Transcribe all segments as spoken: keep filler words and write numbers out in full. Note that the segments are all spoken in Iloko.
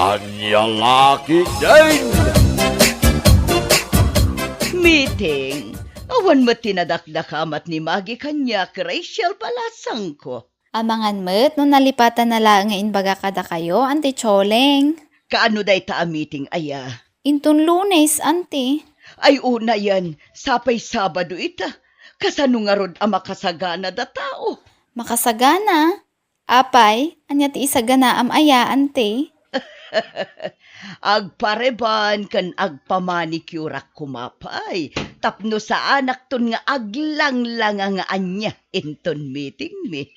Ania la ketdin? Meeting. Awan met ti nadakdakamat ni Maggie kaniak, Rachel balasangko. Amangan met no nalipatanna laeng nga imbaga kadakayo, Auntie Choleng. Kaano dayta a meeting aya? Inton Lunes, Auntie. Ay, unayen, sapay Sabado ita. Kasano ngarud a makasaganada tao? Makasagana? Apay, ania ti isaganaam aya, Auntie? Agpareban ken agpamanicureak koma pay, tapno saanakton nga aglanglanga nga ania inton meetingmi.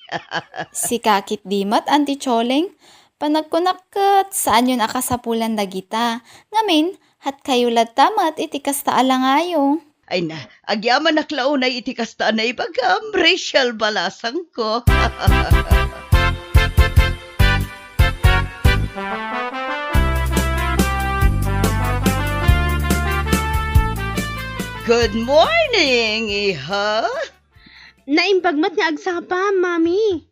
Sika ketdi met, Auntie Choleng. Panagkunak ket saanyon a kasapulan dagita. Ngamin, hatkayo latta met iti kasta a langayo. Ay na, agyamanak la unay iti kasta a naibagam, Rachel balasangko. Good morning, iha. Naimbag met nga agsapam, Mami.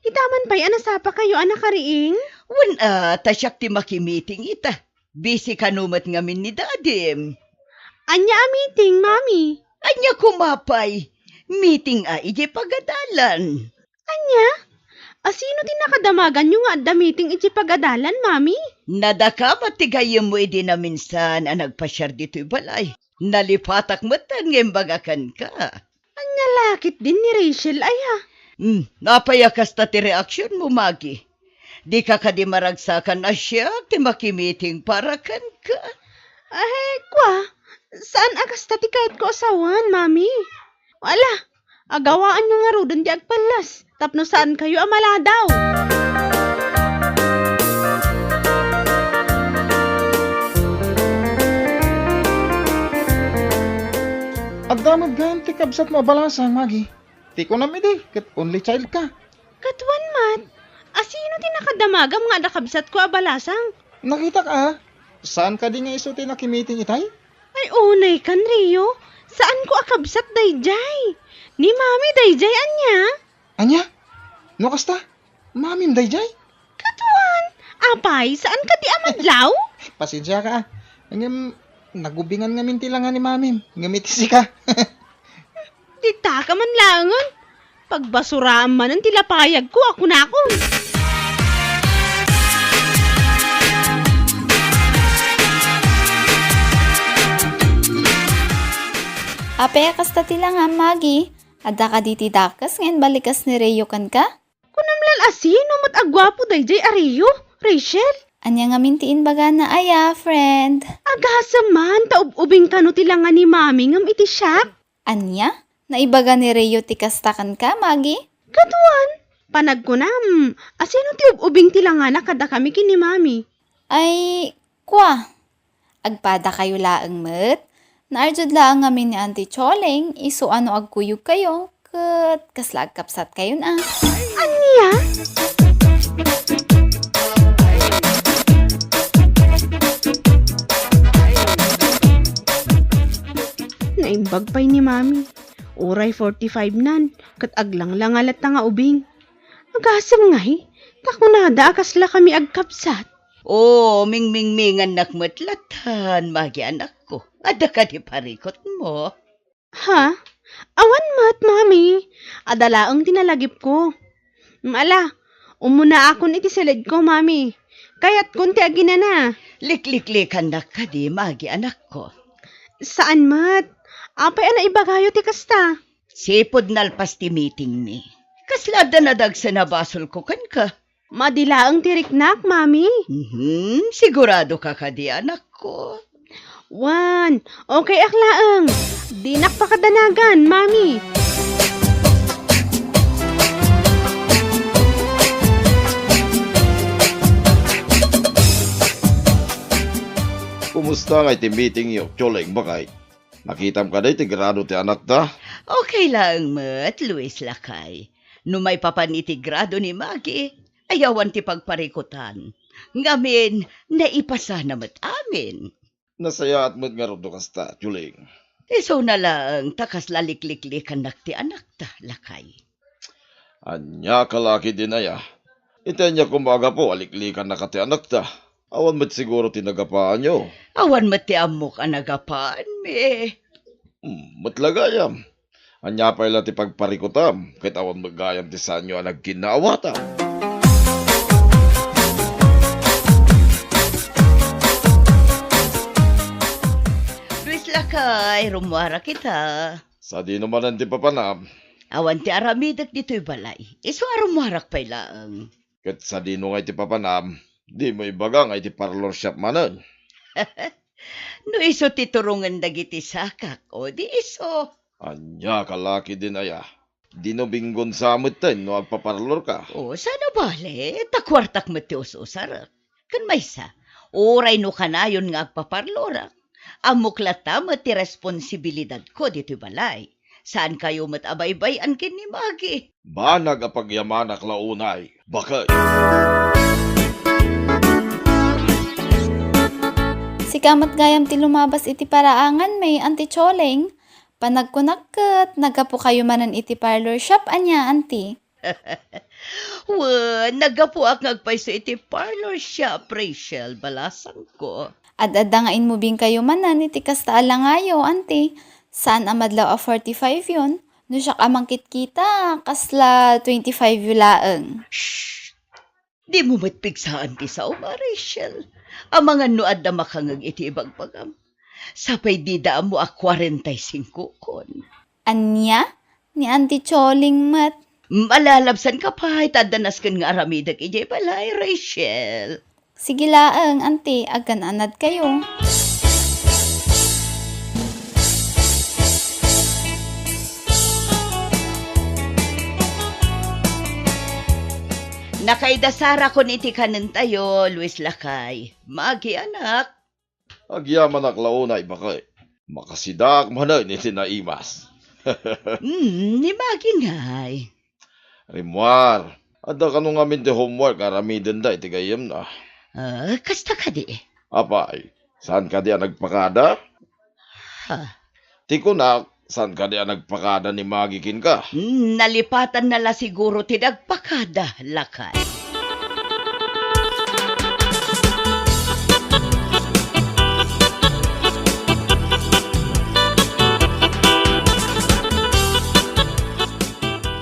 Ita man pay a nasapakayo a nakariing? Wen a, ta siak ti makimiting ita. Busy kano met ngamin ni Dadim. Ania a meeting, Mami? Ania koma pay? Meeting a idiay pagadalan. Ania? Asino ti nakadamaganyo nga adda meeting idiay pagadalan, Mami? Nadakamat ti gayyemmo idi naminsan a nagpasiar ditoy balay. Nalipatak metten nga imbaga kenka. Ania la ketdin ni Rachel aya? Hmm, apay a kasta ti reaksionmo, Maggie? Dika kadi maragsakan a siak ti makimiting para kenka? Ay, kua, saan a kasta ti kayatko a sawen, Mami. Ala, agawaanyo ngaruden ti agpallas tapno saankayo a maladaw. Adda met gayam ti kabsatmo a balasang, Maggie. Ti kunam idi, ket only child ka. Ket wen met, asino ti nakadamagam nga adda kabsatko a balasang? Nakitak a, saan kadi nga isu ti nakimiting itay? Ay, unay kan, Rio. Saanko a kabsat daydiay. Ni Mami daydiay, ania? Ania? No kasta, Mamim daydiay? Ket wen, apay, saan kadi a madlaw? Pasensiaka, a. Ngem, nagubingan ngamin ti langa ni Mamim. Ngem iti sika. Ditaka man laengen. Pagbasuraam manen ti lapayagko a kunakon. Apay a kasta ti langam, Maggie? Adda kadi ti dakes nga imbalikas ni Rio kenka? Kunam lan a sino met a guapo daydiay a Rio, Rachel? Ania ngamin ti imbagana aya, friend? Agasem man ta ub-ubing kano ti langa ni Mami ngem iti siak. Ania? Naibaga ni Rio ti kasta kenka, Maggie? Ket wen, panagkunam, asino ti ub-ubing ti langana kadakami ken ni Mami? Ay, kua, agpadakayo laeng met. Naarjud laeng ngamin ni Auntie Choleng, isu a no agkuyogkayo, ket kasla agkabsatkayon a. Ania? Naimbag pay ni Mami. Uray forty-five nan, ket aglanglanga latta nga ubing. Agasem ngay, ta kunada a kasla kami agkabsat. Oo, mingmingmingannak met lattan, Maggie anakko. Adda kadi parikutmo? Ha? Awan met, Mami. Adda laeng ti nalagipko. Mm, ala, umunaakon iti siledko, Mami. Kayatkon ti aginana. Likliklikannak kadi, Maggie anakko? Saan met. Apay a naibagayo ti kasta? Sipud nalpas ti meetingmi. Kasla adda nadagsen a basolko kenka? Madi laeng ti riknak, Mami. Mhm, siguradoka kadi, anakko? Wen, okay ak laeng. Dinak pakadanagan, Mami. Kumusta ngay ti meetingyo, Choleng, baket? Nakitam kadi ti grado ti anakta? Okay laeng met, Luis, lakay. No maipapan iti grado ni Maggie, ay awan ti pagparikutan. Ngamin, naipasana met amin. Nasayaat met ngarud no kasta, Choleng. Isuna laeng ta kasla likliklikannak ti anakta, lakay. Ania ka la ketdin aya? Iti ania koma a gapu a liklikannaka ti anakta? Awan met siguro ti nagapaanyo. Awan met ti ammok a nagapaanmi. Hmm, met la gayam. Ania pay la ti pagparikutam, ket awan met gayam ti saanyo a nagkinnaawatam. Luis lakay, rummuarak ita. Sadino manen ti papanam? Awan ti aramidek ditoy balay. Isu a rummuarak pay laeng. Ket sadino ngay ti papanam? Dimo ibaga nga iti parlor shop manen. No isu ti turongen dagiti sakak, o di isu. Ania ka lakay din aya? Dino binggon sa metten no agpaparlor ka? O, saan a bale, ta kuartak met ti us-usarek. Ken maysa, uray no kanayon nga agpaparlorak, ammok latta met ti responsibilidadko ditoy balay. Saankayo met a baybay-an ken ni Maggie. Banag a pagyamanak la unay, bakay. Sika met gayam ti lumabas iti paraanganmi, Auntie Choling. Panagkunak ket, naggapukayo manen iti parlor shop, ania, Auntie? Wen, naggapuak nga agpayso iti parlor shop, Rachel, balasangko. Ad-adda nga inmubingkayo manen iti kasta a langayo, Auntie. Saan a madlaw a forty-five yon. No siak a mangkitkita, kasla twenty-five yo laeng. Shh! Dimo met pigsaan ti saom, Rachel. Amangan no adda makangeg iti ibagbagam. Sapay dida ammo a kwarenta y singko kon. Ania? Ni Auntie Choling met. Malalabsanka pay ta adda nasken nga aramidek idiay balay, Rachel. Sige laeng, Auntie, agkan-anadkayo. Nakaidasar a kon iti kanentayo, Luis lakay. Maggie, anak. Agyamanak la unay, bakay. Makasidaak manen iti naimas. Hmm, ni Maggie ngay. Rimmuar, adda kano ngamin ti homework a aramidenda iti gayyemna? Ah, kasta kadi? Apay, saan kadi a nagpakada? Ha? Ti kunak, saan kadi a nagpakada ni Maggie kenka? Hmm, nalipatanna la siguro ti nagpakada, lakay.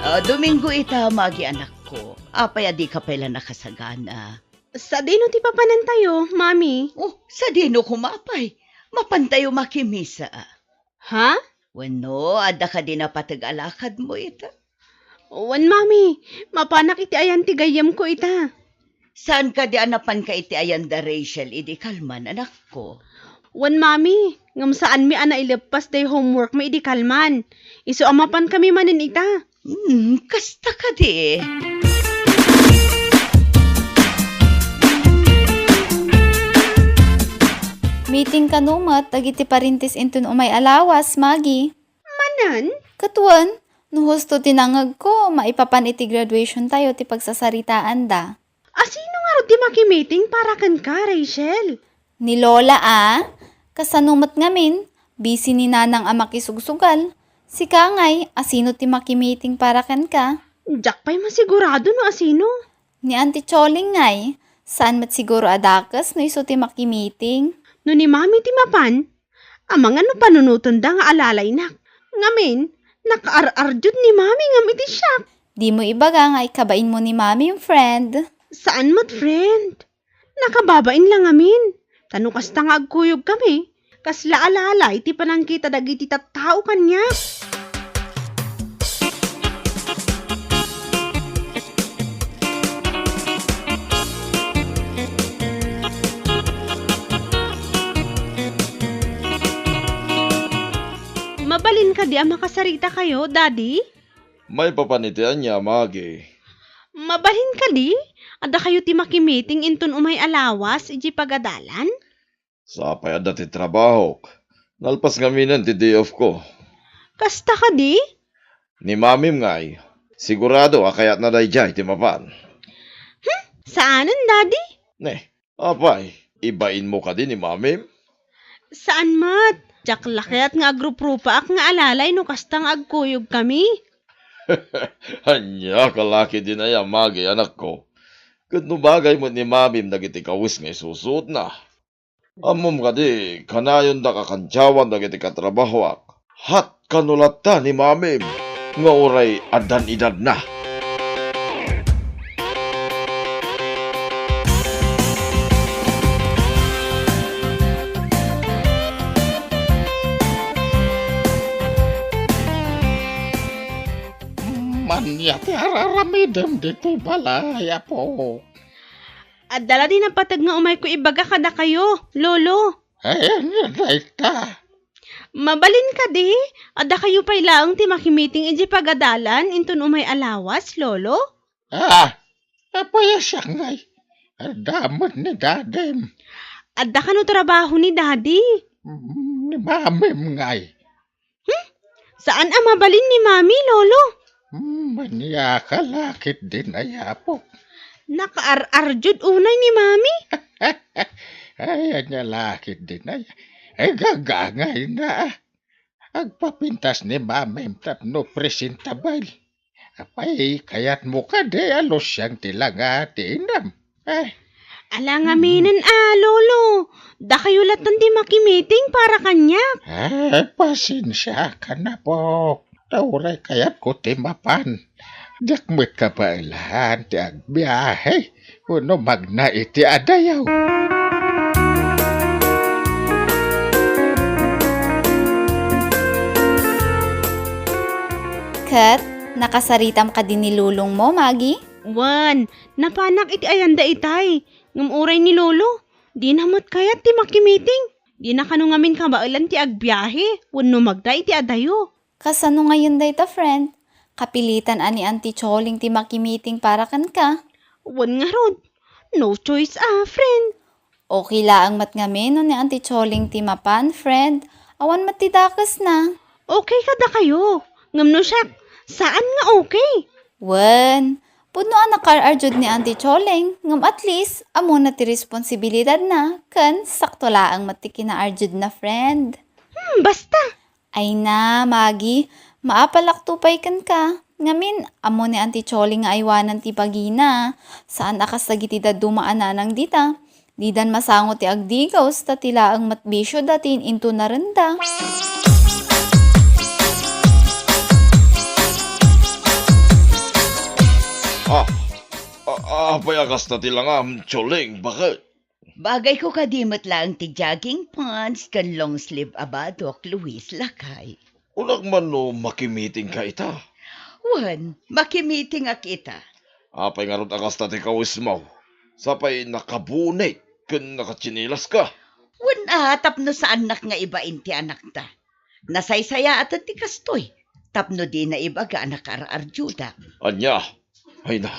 Ah, Domingo ita, Maggie, anakko. Apay a dika pay la nakasagana? Sadino ti papanantayo, Mami? Oh, sadino koma pay? Mapantayo makimisa. Ha? Wenno, adda kadi napateg a lakadmo ita? Wen, Mami, mapanak iti ayan ti gayyemko ita. Saan kadi a napanka iti ayan da Rachel idi kalman, anakko? Wen, Mami, ngem saanmi a naileppas day homeworkmi idi kalman. Isu a mapankami manen ita. Hmm, kasta kadi. Meeting kano met dagiti parintis inton umay a lawas, Maggie? Manen? Ket wen, no husto ti nangegko, maipapan iti graduationtayo ti pagsasaritaanda. Asino ngarud ti makimiting para kenka, Rachel? Ni Lola a, kasano met ngamin, busy ni Nanang a makisugsugal. Sika ngay, asino ti makimiting para kenka? Diak pay masigurado no asino. Ni Auntie Choling ngay, saan met siguro a dakes no isu ti makimiting. No ni Mami ti mapan, amangan no panunotonda nga alalaynak. Ngamin, nakaar-ardiod ni Mami ngem iti siak. Dimo ibaga nga ikabainmo ni Mami yung friend. Saan met friend? Nakababain la ngamin. Ta no kasta nga agkuyogkami, kasla alalay ti panangkita dagiti tattao kaniak. Mabalin kadi a makasarita kayo, Daddy? Maipapan iti ania, Maggie? Mabalin kadi? Adda kayo ti makimiting inton umay a lawas idiay pagadalan? Sapay adda ti trabahok. Nalpas ngaminen ti day off ko. Kasta kadi? Ni Mamim ngay, sigurado a kayatna daydiay ti mapan. Hmm? Saanen, Daddy? Ne, apay, ibainmo kadi ni Mamim? Saan met? Diak la kayat nga agruprupaak nga alalay no kasta nga agkuyogkami. Ania ka la ketdin aya, Maggie, anakko. Ket no bagay met ni Mamim dagiti kawes nga isusuotna, ammom kadi, kanayondak a kantiawan dagiti katrabahoak. Hat kano latta ni Mamim nga uray addan edadna. Ania ti ar-aramidem ditoy balay, Apo? Adda la di napateg nga umayko ibaga kadakayo, Lolo. Ay, ania dayta? Mabalin kadi, adda kayo pay laeng ti makimiting idiay pagadalan inton umay a lawas, Lolo? Ah, apay a siak ngay? Adda met ni Dadim. Adda kano trabaho ni Daddy? Mm, ni Mamim ngay. Hmm? Saan a mabalin ni Mami, Lolo? Hmm, ania ka la ketdin, ay Apo? Nakaar-arjud unay ni Mami. Ay, ania la ketdin, ay. Ay, gagangayna. Agpapintas ni Mamim tapno presentable. Apay, kayatmo kadi a lusiang ti langa ti inam? Eh. Ala ngamin a, Lolo. Dakayo latta ti makimiting para kaniak. Ah, pasensiakan, Apo. Ta uray kayatko ti mapan. Diak met kabaelan ti agbiahe wenno magna iti adayo. Ket, nakasaritam kadi ni lolongmo, Magi? Wen, napanak iti ayanda itay. Ngem uray ni Lolo, dina met kayat ti makimiting. Dina kano ngamin kabaelan ti agbiahe wenno magna iti adayo. Kasano ngayon dayta, friend? Kapilitan a ni Auntie Choling ti makimiting para kenka? Wen ngarud, no choice a, friend. Okay laeng met ngamin no ni Auntie Choling ti mapan, friend. Awan met ti dakesna. Okay kadakayo. Ngem no siak, saan nga okay. Wen, pudno a nakaar-arjud ni Auntie Choling, ngem at least, ammona ti responsibilidadna, ken sakto laeng met ti kinaarjudna, friend. Hmm, basta. Ay na, Magi, maapalakto pay kenka. Ngamin, ammo ni Auntie Choling nga aywanan ti bagina. Saan a kas dagiti dadduma a nanang dita. Didan masango ti agdigaws, ta ti laeng met bisioda ti in-intonarenda. Ah, a-, apay a kasta ti langam, Choling, baket? Bagayko kadi met laeng ti jogging pants ken long sleeve a badok, Luis, lakay. Unak man no makimitingka ita? Wen, makimitingak ita. Apay ngarud a kasta ti kawismo? Sapay nakabunit ken nakatsinilaska? Wen a, tapno saannak nga ibain ti anakta. Nasaysayaaten ti kastoy, tapno dina ibaga a nakaar-arjudak. Ania? Ay na,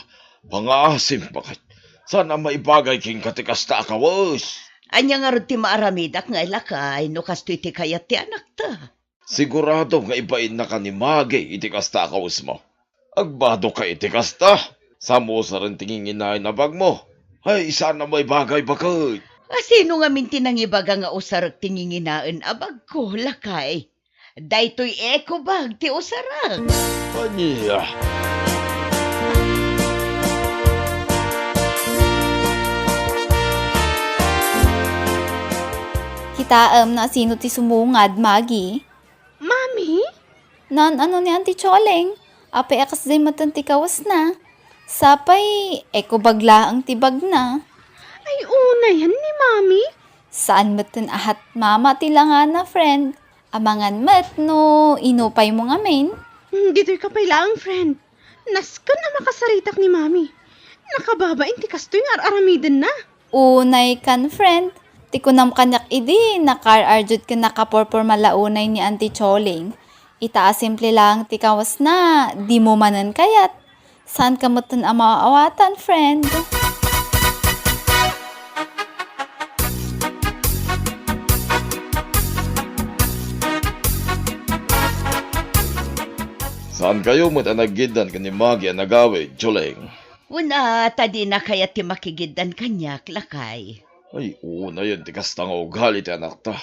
pangaasim, baket. Saan a maibagay kenka ti kasta a kawes? Ania ngarud ti maaramidak nga ilakay no kastoy ti kayat ti anakta? Sigurado nga ibainnaka ni Magi iti kasta a kawesmo. Agbadokka iti kasta. Saan mo usaren ti nginginaen a bagmo? Ay, saan a maibagay, baket. A, sino ngamin ti nangibaga nga usarek ti nginginaen a bagko, lakay? Daytoy eco bag ti usarek. Ania? Kitaem no asino ti sumungad, Magi. Mami? Naan-ano ni Auntie Choleng? Apay a kasdiay metten ti kawesna? Sapay, eco bag laeng ti bagna. Ay, unayan ni Mami? Saan metten a hat mama ti langana, friend. Amangan met no inupaymo ngamin. Hmm, ditoy ka pay laeng, friend. Nasken a makasaritak ni Mami. Nakababain ti kastoy nga ar-aramidenna. Unay kan, friend. Ti kunam kaniak idi, nakaar-arjud ken nakaporporma la unay ni Auntie Choleng. Ita a simple laeng ti kawesna, dimo manen kayat. Saanka metten a maawatan, friend. Saankayo met a nagiddan ken ni Magi a nagawid, Choleng? Wen a, ta dina kayat ti makigiddan kaniak, lakay. Ay, unayen ti kasta nga ugali ti anakta.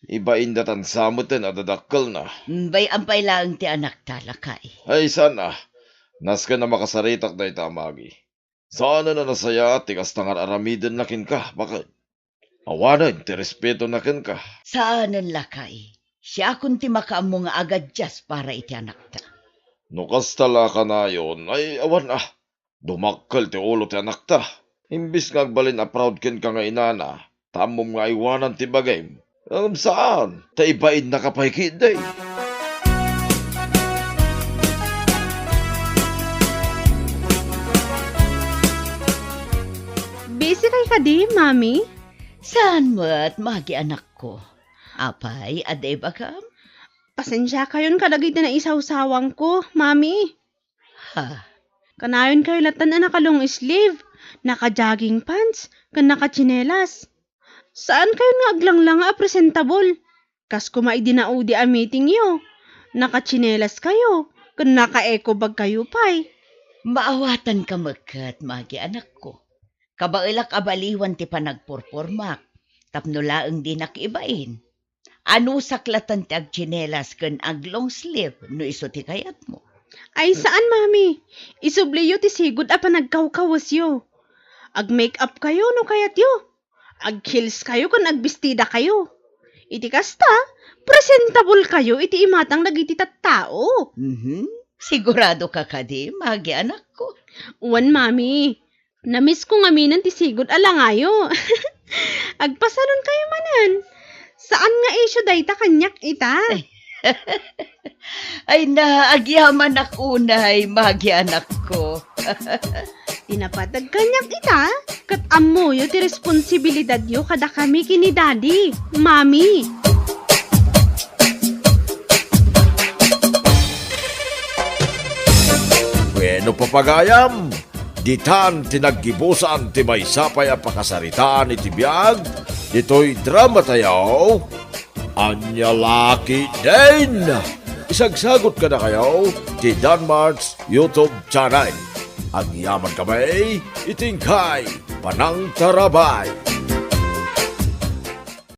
Ibainda tan sa metten a dadakkelna. Bay-am pay laeng ti anakta, lakay. Ay, saan a. Nasken a makasaritak dayta a Magi. Saanen a nasayaat ti kasta nga ar-aramidenna kenka, baket. Awanen ti respetona kenka. Saanen lakay. Siakon ti makaammo nga agadias para iti anakta. No kasta la kanayon, ay awan a. Dumakkel ti ulo ti anakta. Imbes nga agbalin a proud kenka nga inana, ta ammom nga aywanan ti bagim. Ngem saan, ta ibainnaka pay ketdi. Busy kay kadi, Mami? Saan met, Magi anakko? Apay, adda ibagam? Pasensiakayon kadagiti naisawsawangko, Mami. Ha? Kanayon kayo latta a naka-long sleeve, naka-jogging pants, ken naka-tsinelas. Saan kayon nga aglanglang a presentable? Kas koma idi naudi a meeting yo, naka-tsinelas kayo, ken naka-eco bag kayo pay. Maawatanka met ket, Magi anakko. Kabaelak a baliwan ti panagpurpurmak, tapno laeng dinak ibain. Anusak latta ti agtsinelas ken ag-long sleeve no isu ti kayatmo. Ay, saan, Mami. Isubliyo ti sigud a panagkawkawesyo. Ag-make up kayo no kayatyo. Ag-heels kayo ken agbestida kayo. Iti kasta, presentable kayo iti imatang dagiti tattao. Mhm. Sigurado ka kadi, Magi anakko? Wen, Mami. Namisko ngaminen ti sigud a langayo. Agpasalon kayo manen. Saan nga isyu dayta kaniak ita? Ay na, agyamanak unay, Magi anakko. Ti napateg kaniak ita, ket ammoyo ti responsibilidadyo kadakami ken ni Daddy, Mami. Bueno, papagayam, ditan ti naggibusan ti maysa pay a pakasaritaan iti biag ditoy drama tayo, Ania La Ketdin. Isagsagut kadakayo ti Danmart's YouTube channel. Agyaman kami iti inkay panangtarabay.